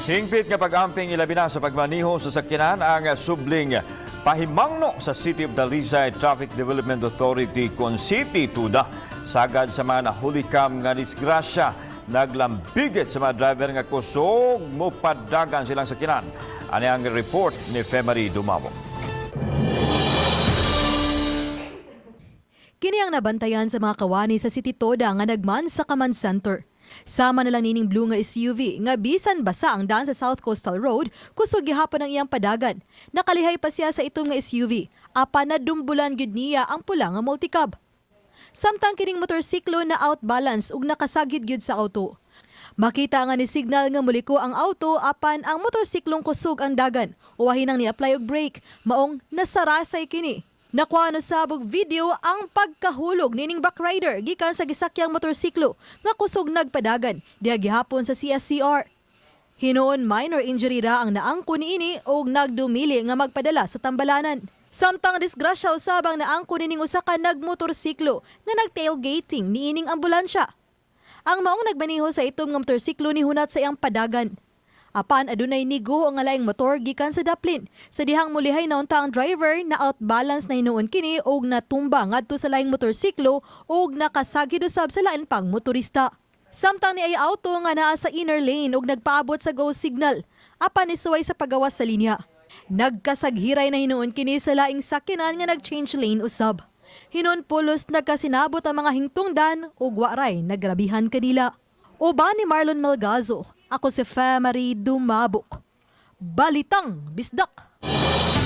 Hingpit nga pag-amping, ilabi na sa pagmaniho sa sakyanan, ang subling pahimangno sa City of Talisay Traffic Development Authority kon City TODA. Sagad sa mga nahulikam nga disgrasya, naglambigit sa mga driver nga kusog mopadagan silang sakyanan. Ani ang report ni Femary Dumabo. Kini ang nabantayan sa mga kawani sa City Toda nga nagman sa Command Center. Sama na lang nining blue nga SUV nga bisan basa ang daan sa South Coastal Road, kusog gihapon ang iyang padagan. Nakalihay pa siya sa itom nga SUV, apan nadumbulan gyud niya ang pula nga multicab. Samtang kining motorsiklo na outbalance ug nakasagid gyud sa auto. Makita nga ni signal nga muliko ang auto, apan ang motorsiklong kusog ang dagan. Uwahin ang ni-apply og brake, maong nasarasay kini. Nakuha no sabog video ang pagkahulog nining backrider gikan sa gisakyang motorsiklo nga kusog nagpadagan diha gihapon sa CSCR. Hinuon minor injury ra ang naangko niini og nagdumili nga magpadala sa tambalanan. Samtang disgrasya usab ang naangko nining usa ka nagmotorsiklo nga nagtailgating niining ambulansya. Ang maong nagmaniho sa itom nga motorsiklo nihunat sa iyang padagan. Apan adunay nigo ang laing motor gikan sa daplin. Sa dihang mulihay na unta ang driver, na outbalance na hinuon kini og natumba ngadto sa laing motorsiklo og nakasagid usab sa lain pang motorista. Samtang ni ay auto nga naa sa inner lane og nagpaabot sa go signal, apan nisuway sa pagawas sa linya. Nagkasaghiray na hinuon kini sa laing sakyanan nga nag-change lane usab. Hinuon pulos nagkasinabot ang mga hingtungdan ug waray nagrabihan kanila. Uban ni Marlon Melgazo, ako si Femary Dumabok. Balitang Bisdak.